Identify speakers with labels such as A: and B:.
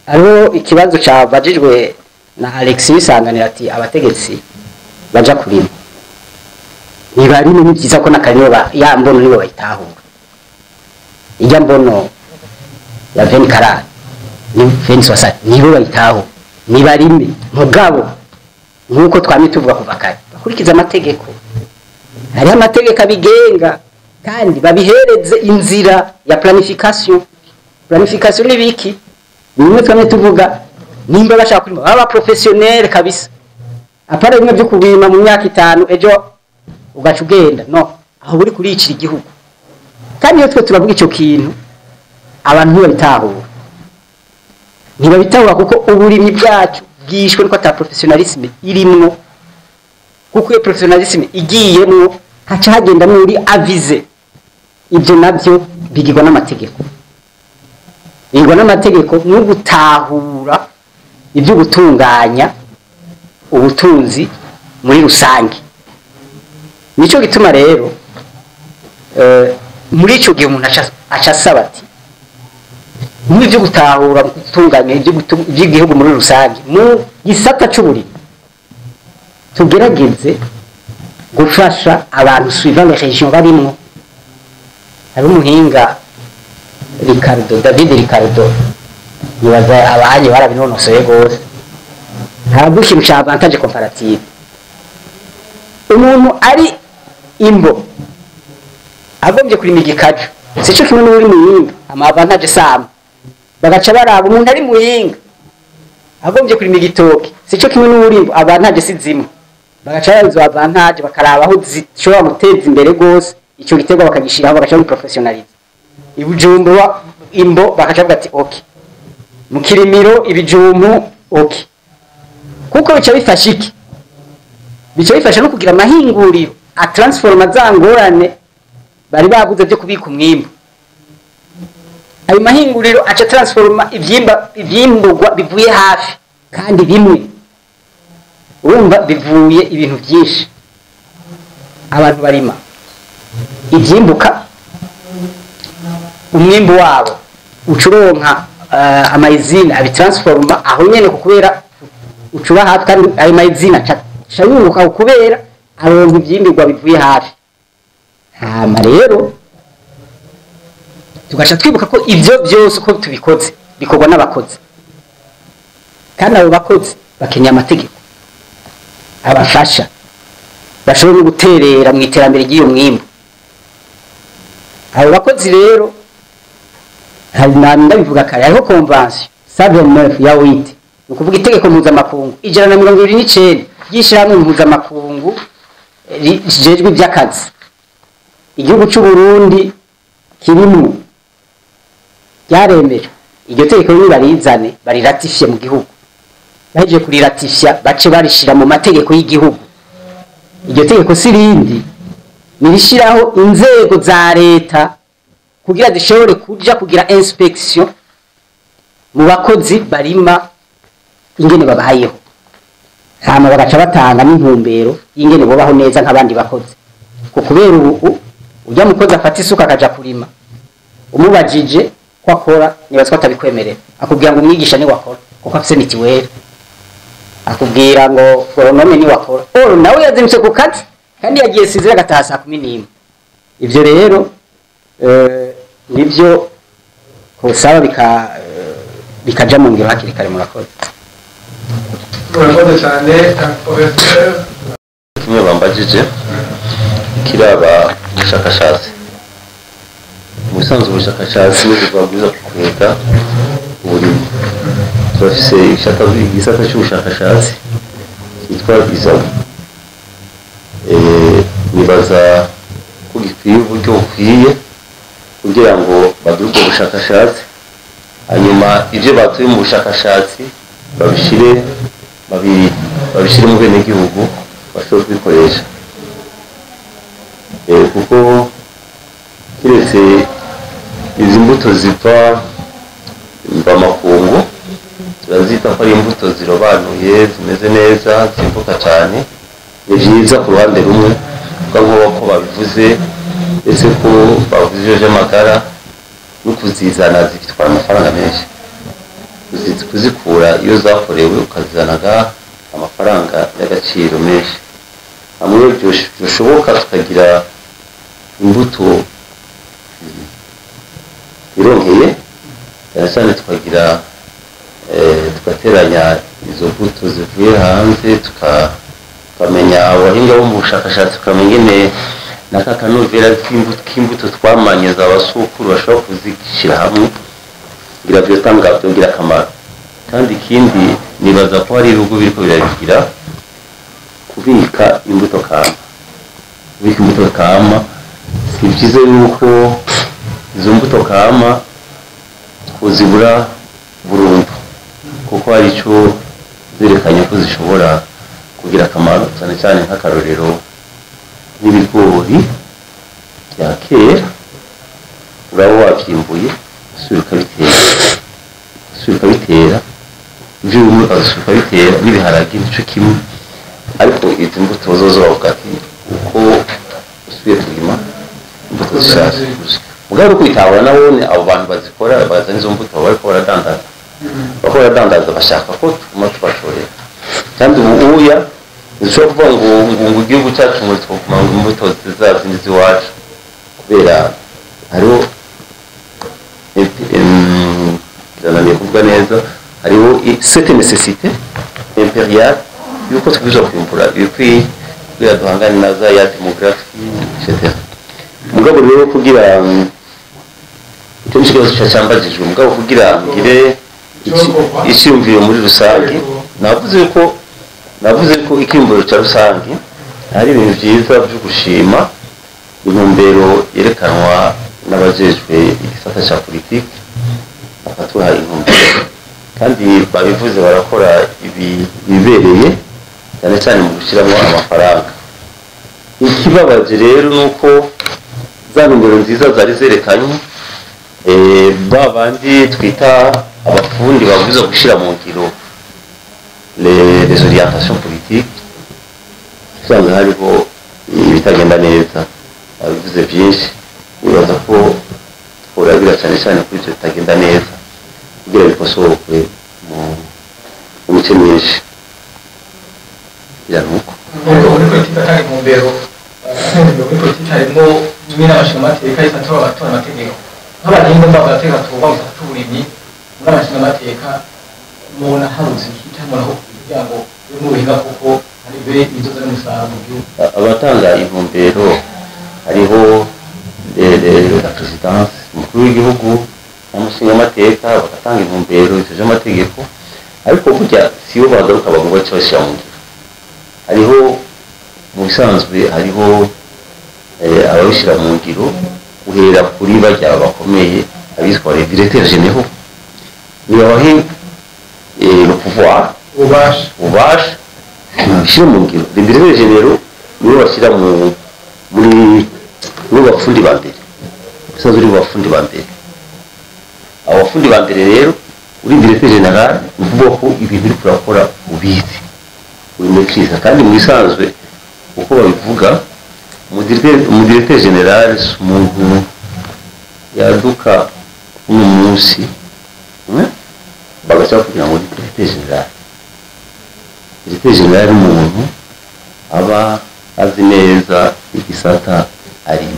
A: Hariho ikibazo cabajijwe na Alexis Bisanganira, ati abategetsi baja kurima ntibarime. Ni byiza ko n'akariro ya mbono nibo bayitahura, ijya mbono ya 2040 ni 2060, nibo bayitahura. Nibarime, mugabo nk'uko twamye tuvuga kuva kare, bakurikiza amategeko. Hariho amategeko abigenga kandi babihereze inzira ya planification. Planification ni biki? Nimwe twamye tuvuga, nimba bashaka kurima baba professionnel kabisa, apana bimwe byo kubima mu myaka 5 ejo ugaca ugenda. No aho buri kuricira igihugu. Kandi iyo twe turavuga ico kintu, abantu ntibabitahura, ntibabitahura, kuko uburimyi bwacu bwishwe nuko ata professionnalisme irimwo. Kuko iyo professionnalisme igiyemwo, haca hagenda muri avize. Ibyo nabyo bigirwa n'amategeko, bigirwa n'amategeko no gutahura ibyo gutunganya ubutunzi muri rusange. Nico gituma rero muri ico gihe umuntu aca asaba ati muri ibyo gutahura gutunganya iby'igihugu muri rusange, mu gisata c'uburimyi tugerageze gufasha abantu suivant les régions barimwo. Hari umuhinga Ricardo, David Ricardo, nibaza abanye barabinonosoye gose, ntabwo ikintu ca avantage comparative. Umuntu ari Imbo agombye kurima igikaju sico kimwe n'uri Muyinga, ama avantage sama. Bagaca baraba umuntu ari Muyinga agombye kurima igitoki sico kimwe n'uri Imbo, avantage si zimwe. Bagaca baraba izo avantage, bakaraba aho zishobora guteza imbere gose ico giterwa, bakagishiraho, bagaca babiprofessionalize. Ibujumbura, Imbo, bakaca bavuga ati okay, mu Kirimiro ibijumbu okay, kuko bica bifasha iki? Bica bifasha no kugira amahinguriro atransforma za ngorane bari baguze byo kubika umwimbu. Ayo mahinguriro aca transforma ivyimba ivyimburwa bivuye hafi kandi bimwe. Urumva bivuye ibintu byinshi, abantu barima ivyimbuka, umwimbu wabo ucuronka ama usines abitransforma aho nyene, kubera ucuba hafi, kandi ayo ma usines aca yunguka kubera aronka ivyimbirwa bivuye hafi. Hama rero tugaca twibuka ko ivyo byose uko tubikoze bikorwa n'abakozi, kandi abo bakozi bakeneye amategeko abafasha, bashobora no guterera mu iterambere ry'iyo mwimbu. Abo bakozi rero, hari ndabivuga kare, hariho convention 129 ya OIT, ni ukuvuga itegeko mpuzamakungu 129 ry'ishirahamwe mpuzamakungu rijejwe iby'akazi. Igihugu cy'u Burundi kirimwo, ryaremejwe. Iryo tegeko nibarizane bariratifiye mu gihugu, bahejeje kuriratifya bace barishira mu mategeko y'igihugu. Iryo tegeko si rindi, nirishiraho inzego za leta kugira zishobore kuja kugira inspection mu bakozi barima ingene babayeho, hama bagaca batanga n'intumbero y'ingene bobaho neza nk'abandi bakozi. Ko kubera ubu ujya mukozi afata isuka akaja kurima, umubajije ko akora, nibaza ko atabikwemerera. Akubwira ngo umwigisha ni wakora kuko afise mutuelle, akubwira ngo agronome ni wakora, or nawe yazindutse ku kazi kandi yagiye sizira agataha saa 11. Ivyo rero nivyo kosaba bikaja mu ngiro hakiri kare. Murakoze.
B: Murakoze cyane, professeur.
C: Kimwe bambajije kiraba ubushakashatsi. Mu bisanzwe ubushakashatsi bwabwiza kukwega uburimyi. Turafise igisata cy'ubushakashatsi cyitwa ISABU. Nibaza ko gikwiye uburyo bukwiye kugira ngo bagire ubwo bushakashatsi, hanyuma ibyo batuye mu bushakashatsi babishire mu benegihugu bashobore kubikoresha. Kuko kiretse izi mbuto ziva mvamakungu, turazita ko ari imbuto zirobanuye, zimeze neza, zimbuka cyane, ni byiza ku ruhande rumwe, kuko nk'uko babivuze, ese ko bavuze ibyo by'amagara no kuzizana zitwara amafaranga menshi. kuzikura iyo zakorewe ukazizanaga amafaranga y'agaciro menshi. Hamwe byoshoboka tukagira imbuto ironkeye, cyane cyane tukagira tugateranya izo mbuto zivuye hanze, tukamenya abahinga bo mu bushakashatsi, tukamenya ingene n'aka kanovera k'imbuto twamanye za basokuru bashobora kuzishyira hamwe kugira byotanga byongera akamaro. Kandi ikindi nibaza ko hari ibihugu biriko birabigira, kubika imbuto kama. Kubika imbuto kama si byiza yuko izo mbuto kama kuzibura burundu, kuko hari icyo zerekanye ko zishobora kugira akamaro, cyane cyane nk'akarorero n'ibigori bya kera uraba wabyimbuye usubira ukabitera, ibyo bimwe ukabisubira ukabitera, n'ibiharage nico kimwe. Ariko izi mbuto zozo bavuga ati uko usubiye kurima imbuto zishaje, mugabo kwitahura nabone abo bantu bazikora bazana izo mbuto bariko baradandaza, bashaka ko tuguma tubashorera. Kandi ubu uya ntidushobora kuvuga ngo igihugu cyacu ngo twoguma ngo imbuto zizazindi z'iwacu, kubera hariho birananiye kuvuga neza, hariho cette nécessité impériale yuko tubwirizwa kwimbura ibikwiye kugira duhangane na za ya démographie etc. Mugabo rero kugira icyo ni ikibazo cyambajijwe, mugabo kugira ngire icyiyumviro muri rusange, navuze ko icyiyumviro cya rusange ari ibintu byiza byo gushima intumbero yerekanwa n'abajejwe igisata cya politiki, bakatuha intumbero kandi babivuze barakora ibibereye cyane cyane mu gushyiramo amafaranga. Ikibabaje rero ni uko za ntumbero nziza zari zerekanywe, ba bandi twita abafundi babuza gushyira mu ngiro les orientations politiques, usanga hariho ibitagenda neza. Babivuze byinshi, nibaza ko tworabira cyane cyane kuri ibyo bitagenda neza kugira bikosorwe mu mice myinshi. Kugira nuko
B: muri politiki atanga intumbero, muri politiki harimo zimwe n'abashingamateka y'isata abatora amategeko nk'abahinga mbagateka tuba mu gisata c'uburimyi, muri abashingamateka mubona habuze iki cyangwa mubona aho kugira ngo ube mu buhinga kuko hari be ibizoza n'umusaruro mu gihugu.
C: Abatanga intumbero hariho la présidence, umukuru w'igihugu n'umushingamateka bagatanga intumbero zuje amategeko, ariko burya siyo bagaruka bagomba baca bashyira mu ngiro. Hariho mu bisanzwe hariho ababishyira mu ngiro uhera kuri barya bakomeye abitwa les directeurs généraux, nibabahe le pouvoir, ububasha bashyira mu ngiro. Les directeurs généraux nibo bashyira muri nibo bafundi ba mbere, usanzwe uri bafundi ba mbere. Abo bafundi ba mbere rero uri directeur général ni ukuvuga ko ibintu uri kurakora ubizi, uri maîtrise. Kandi mu bisanzwe uko babivuga, umudirecteur général si umuntu yaduka uno munsi bagashaka kugira ngo ni directeur général. Directeur général ni umuntu aba azi neza igisata arimo.